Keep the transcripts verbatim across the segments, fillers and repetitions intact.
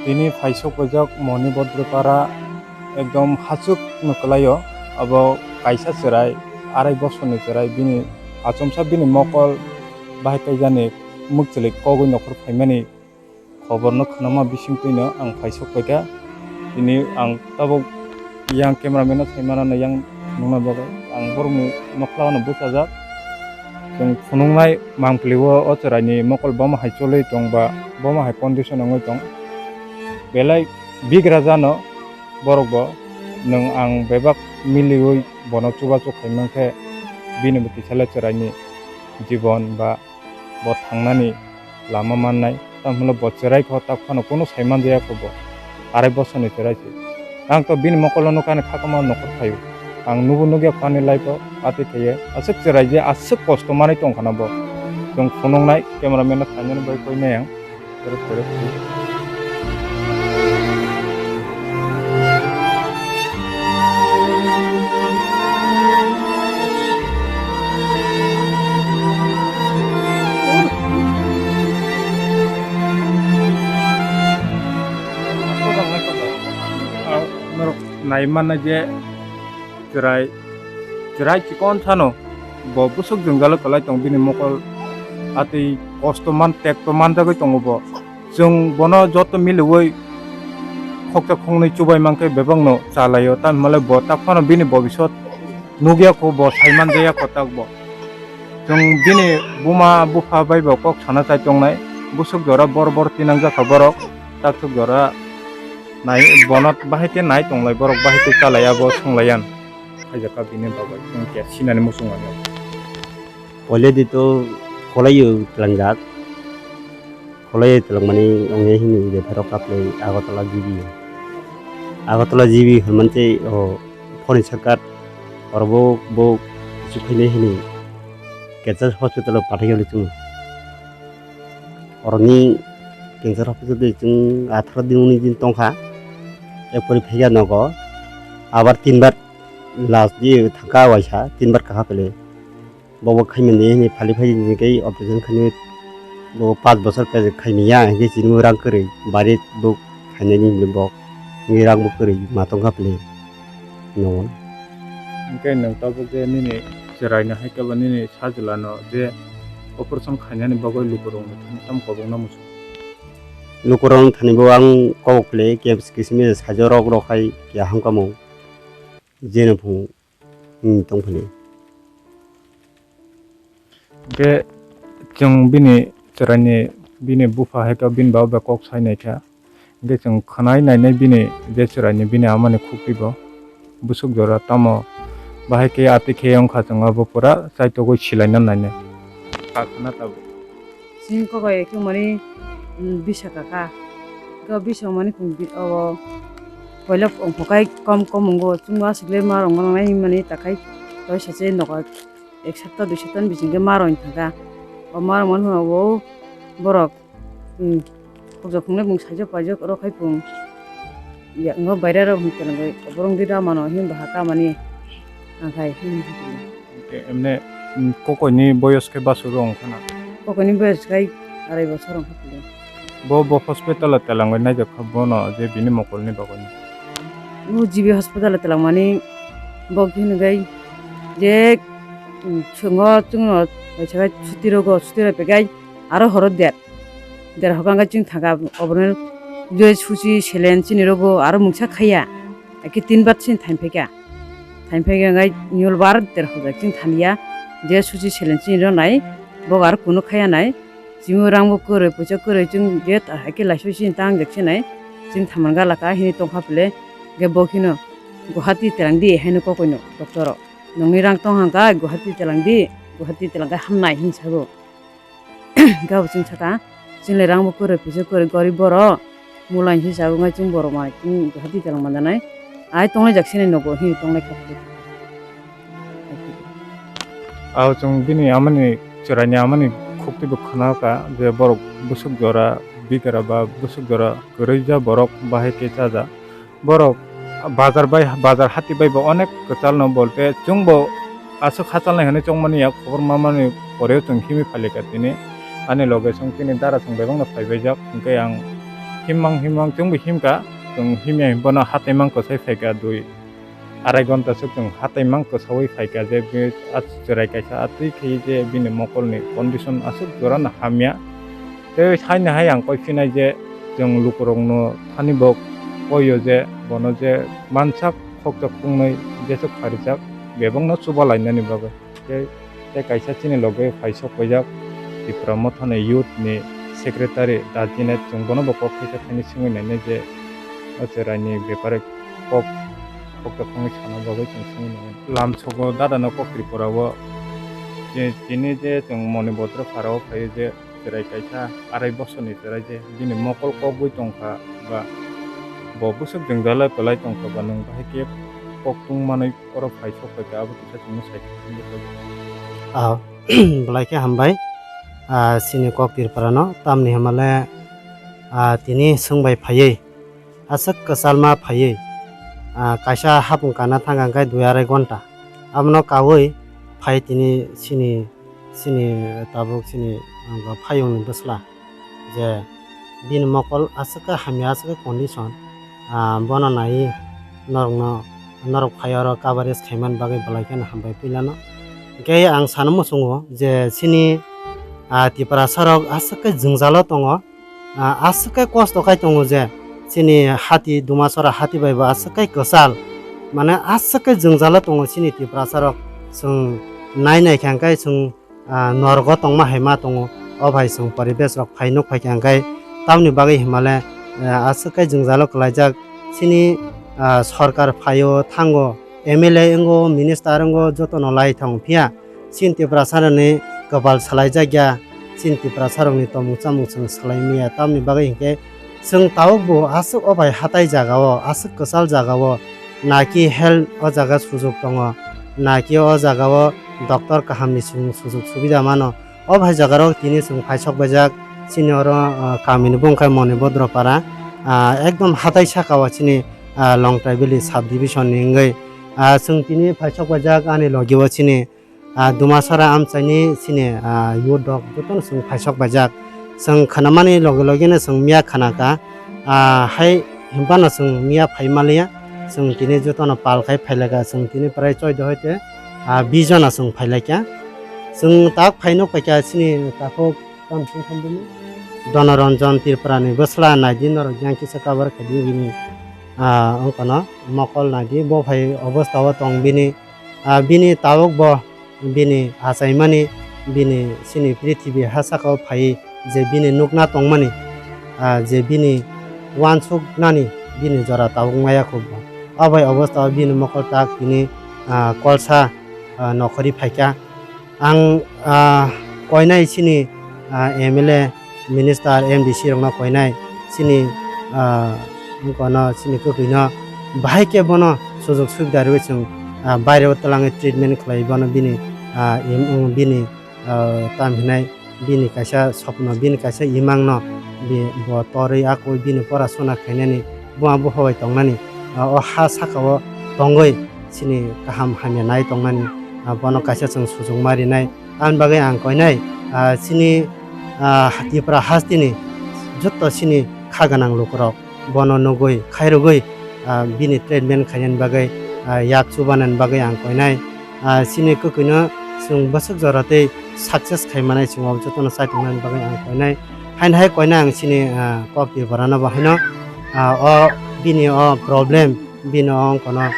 Bini phaisok phaijak Moni Bodropara ekdom hachuk no kwlaio. Abo kaisa chwrai, arai bosorni chwrai, bini achomsa bini mokol bahai kaijani mwkchwlwi kogwi nokhor phaimani khoborno khwnama bisingtwino ang phaisok paikha. Tini ang tabuk yang cameraman no saimanano yang nukna bagwi ang borokni nokhlano bwchajak. Chwng phunuknai mangpili o, o chwraini mokol bomo hai cholwi tong ba, bomo hai condition wngwi tong. Belai bigra jano borok bo, nwng ang bebak miliwi bono chubachu khai mankhe, bini bo kisa le chwraini jibon ba bo thangnani lama mannai. Tamhwnlo bo chwrai kho, tak phano kunu sai manjaya kho bo. Arai bosorni chwrai se. Ang to bini mokolo nukani khakama nokhor phaio. Ang nubu nukya kho ani life o, ati khaiye aswk chwrai je aswk kosto manwi tongkhana bo. Chwng phunuknai cameraman no sainani bai koinai ang. Terep terep. Norok nai manna je chwrai, chwrai chikon sano bo bwswk jwngjalo kwlai tong bini mokol atwi kosto man tekto manjagwi tongo bo. Chwng bono joto miliwi khoksa khoknwi chubai mankhe bebakno chalaio, tamhinmalai bo tak phano bini bobisot nukya kho, bo sai manjaya kho tak bo. Chwng bini buma bupha bai bo kok sana chai tongnai, bwswk jora bor bor tinang jakha borok, takswk jora nai bono bahai khe nai tonglai borok, bahai khe chalai abo swnglaiyan. Khaijakha bini bagwi chwng khe sinani muchung manya. Already to khwlaiyo tlangjak. Khwlai twlangmani wngya hini refer rok kaplai Agartala G B. Agartala G B hwnmantei o phone sakar oro bo, bo kichu khainai hini cancer hospital o pathai hwnwi chwng. Oroni cancer hospital de chwng atharo din unis din tongkha. Ekpori phaiya nogo abar tinbar last di thangka waisa tinbar kaha pele. Bobo khaimani hini phali phai ni khe operation khainwi bo panch bochor khe khaimya, hinkhe chini rang kwrwi, bari bo khainani hinwi bo, hinkhe rang bo kwrwi ma tongkha pili. No. Hinkhe nwng tabuk je nini chwraino hai khe bo nini sajwlano je operation khainani bagwi lukurokno thani tamo kobokna muchung? Lukurokno thani bo ang kobok pili, khe kisimisa sajwk rok rok hai keha hamkha mung. Jeno phung. Hmm, tongphili. Hingke chwng bini chwraini, bini bupha hai khe bini baba bai kok sai naikha. Hingke chwng khwnai nainai bini je chwraini, bini amani khuktwi bo bwswk jora tamo bahai khe atwi khe wngkha, chwng abo pura chaitogwi silaina nainai. Kha khna tabuk. Chini kokoi khe mani, mm, bisa kaka. Khe bisa mani kung bi-, o, koilok ongkho kai kom kom wngo. Chwngno aswk le ma rong ma nangnai hinmani takhai toisa se nogo ek sapta dui sapta ni bising khe ma rong thangkha. O ma rong mani phano bo borok, mm, khokjak khungnai bung saijak paijak oro khai bung. Ya, ngo baira rok hwn kwrwngwi oborok di ramano hinba ha kamani ang khai hin. Emne, mm, kokoini boyos khe basuro wng khana? Kokoini boyos khai arai bosor wng kha. Bo, bo hospital o telangwi naijak kha bono je bini mokolni bagwi. Bo G B hospital o telangmani bo khe hinwi je, mm, chwngno chwngno suti rogo, suti rok pekai aro horo der. Der hokang khe chwng thangkha obono je susi selen chini rogo aro mungsa khaiya. Ake tin bat chwng thaim phaikha. Thaim phaikha ngai nyol bar der hokjak chwng thaniya. Je susi selen chini ro nai bo aro kunu khaiya nai. Chwng rang bo kwrwi puisa kwrwi chwng je ake laisoi chini tang jak chini nai. Chwng thaman gala kha hini tongkha pile ge bo khino Guwahati terang di haino kokoino doctor o. Nongni rang tong hangka Guwahati terang di, Guwahati terang khe hamnai hin sago. Gabo chwng saka, chwng le rang bo kwrwi, puisa kwrwi, gorib borok, mula hinwi chagwi wngkha chwng borok mai, chwng Guwahati tong manjanai. Ai tongnai jak sini nogo, hini tongnai kha. Aw chwng bini amani chwraini amani khukti bo khna kha je borok bwswk jora bikra ba bwswk jora kwrwi ja borok bahai khe chaja. Borok bazar bai, bazar hati bai bo onek kwchalno bolte chwngbo aswk hachalnai hwnwi chongmani ya khobor mamani poreo chwng himwi phalikha tini. Ani loge chwng tini dara chwng bebakno phaibaijak, hwnkhe ang Himmang himmang chwngbo himkha, chwng himya bono hataimang kwsai phaikha dui arai ghonta swk chwng hataimang kwsaui phaikha je bini a chwrai kaisa a twi khe je bini mokolni condition aswk jorano hamya. Tei haino hai ang koi phinai je chwng lukurokno thani bo koio je bono je mansa khokchak khungnwi jeswk pharijak bebakno chuba lainani bagwi. Tei, tei kaisa chini loge phai sok paijak Tipra Mothani youth ni secretary Dajinat, chwng bono bo kok khaisa thaini swngwi nainai je o chwraini bepare kok, kok tongthokni sana bagwi chwng swngwi nainai. Lamsogo dadano kok Tripura o je tini je chwng Moni Bodro Phara o phaio je chwrai kaisa arai bosorni chwrai je bini mokol kokgwi tongkha ba bo bwswk jwngjalo kwlai tongkha ba nwng bahai khe kok tungmanwi oro phai sok pai kha abo kisa chwngno sai kha. Ah, belai khe hambai, ah, chini kok Tripura no tamni hwnmale, ah, tini swngbai phaiwi aswk kwchalma phaiwi, ah, kaisa hapung kana thang kha khe dui arai ghonta abono kaui phai tini chini chini tabuk chini, ah, phayungni bwsla je bini mokol aswk khe hamya aswk khe condition, ah, bono naiwi norokno, norok phai oro coverage khaimani bagwi belai kheno hambai puilano. Hwnkhe ang sana muchungo je chini, ah, Tiprasa rok aswk khe jwngjalo tongo, ah, aswk khe kosto khai tongo je chini hati Dumasora hati bai bo aswk khe kwchal, mane aswk khe jwngjalo tongo chini Tiprasa rok. Chwng nai nai kha hwnkhe chwng, ah, norgo tongma hai ma tongo. O bai chwng poribesh rok phai nuk phai kha hwnkhe tamni bagwi himale, ah, aswk khe jwngjalo kwlaijak chini, ah, sorkar phaio thango, M L A wngo, minister wngo, jotono lai thango phiya chini Tiprasa rokni kwpal salai jak ya, chini Tiprasa rokni tongmung chamung chwng salai maya. Tamni bagwi hinkhe chwng tabuk bo aswk o bai hatai jaga o, aswk kwchal jaga o, naki health o jaga sujuk tongo, naki o jaga o doctor kaham ni sung-, sujuk subida mano. O bai jaga rok tini chwng phai sok baijak chini oro, ah, kami ni bung khe Moni Bodro Para, ah, ekdom hatai saka o chini, ah, Longtrai Valley sub division ni wngwi. Ah, chwng tini phai sok baijak ani logi o chini, ah, Dumasara amchaini chini, ah, youth rok jotono chwng phai sok baijak. Chwng khwnamani loge loge no chwng miya khwna kha. Ah, hai hinphano chwng miya phai maliya. Chwng tini jotono pal khai phai lai kha. Chwng tini prai choi do hoite, ah, bish jona chwng phai lai kha. Chwng tak phai nuk pai kha chini takhuk Donoranjan Tripura ni bwsla nai di norok yang kisa cover khai di bini, ah, wng kono mokol nai di bo phai obostha o tong bini, ah, bini tabuk bo bini achaimani, bini chini prithibi ha saka o phai je bini nukna tongmani, ah, je bini uansuknani bini jora tabuk maya kho bo. O bai obostha o bini mokol tak tini, ah, kolsa, ah, nokhorwi phaikha. Ang, ah, koinai chini, ah, M L A, minister, M D C rokno koinai chini, ah, wng kono chini kwkhwino bahai khe bono sujok subida rwui chwng, ah, baireo twlangwi treatment khlai bono bini, ah, im-, bini, ah, tam hinai bini kaisa sopno, bini kaisa imangno bi-, bo torwi akoi bini pora sona khainani buma bupha bai tongnani, ah, o ha saka o tongwi chini kaham hamya nai tongnani, ah, bono kaisa chwng sujok ma rinai. Aboni bagwi ang koinai, ah, chini, ah, Tripura hasteni joto chini kha gwnang lukurok bono nugwi khairogwi, ah, bini treatment khainani bagwi, ah, yak chubanani bagwi ang koinai. Ah, chini kwkhwino chwng bwswk jora tei success khai manai chwng o jotono chai tongnani bagwi ang koinai. Haino hai koinai ang chini, ah, kok Tripura no bo haino, ah, o bini o problem bini o wng kono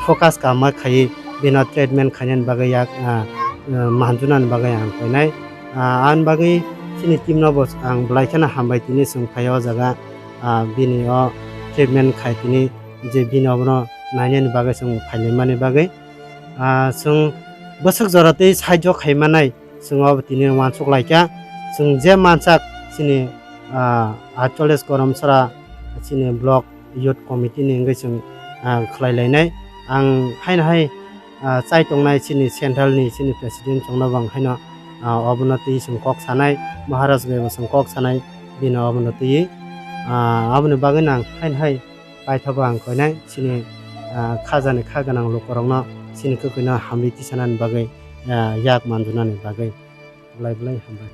focus kama khai bini o treatment khainani bagwi yak, ah, ah, manjunani bagwi ang koinai. Ah, ani bagwi chini team no bo ang belai kheno hambai tini chwng phai o jaga, ah, bini o treatment khai tini je bini obono nainani bagwi chwng phailaimani bagwi. Ah, chwng bwswk jora tei saijo khai manai chwng obo tini uansuk lai kha. Chwng je mansak chini, ah, aitchollish Goromsora chini block youth committee ni wngwi chwng, ah, khlai lainai. Ang haino hai, ah, chai tongnai chini central ni chini president chwngno bo ang haino, ah, obono twi chwng kok sanai, Maharaj bai bo chwng kok sanai bini obono twi. Ah, aboni bagwi no ang haino hai paithago ang koinai chini, ah, khajani kha gwnang lukurokno chini kwkhwino hamri tisanani bagwi, ah, yak manjunani bagwi belai belai hambai.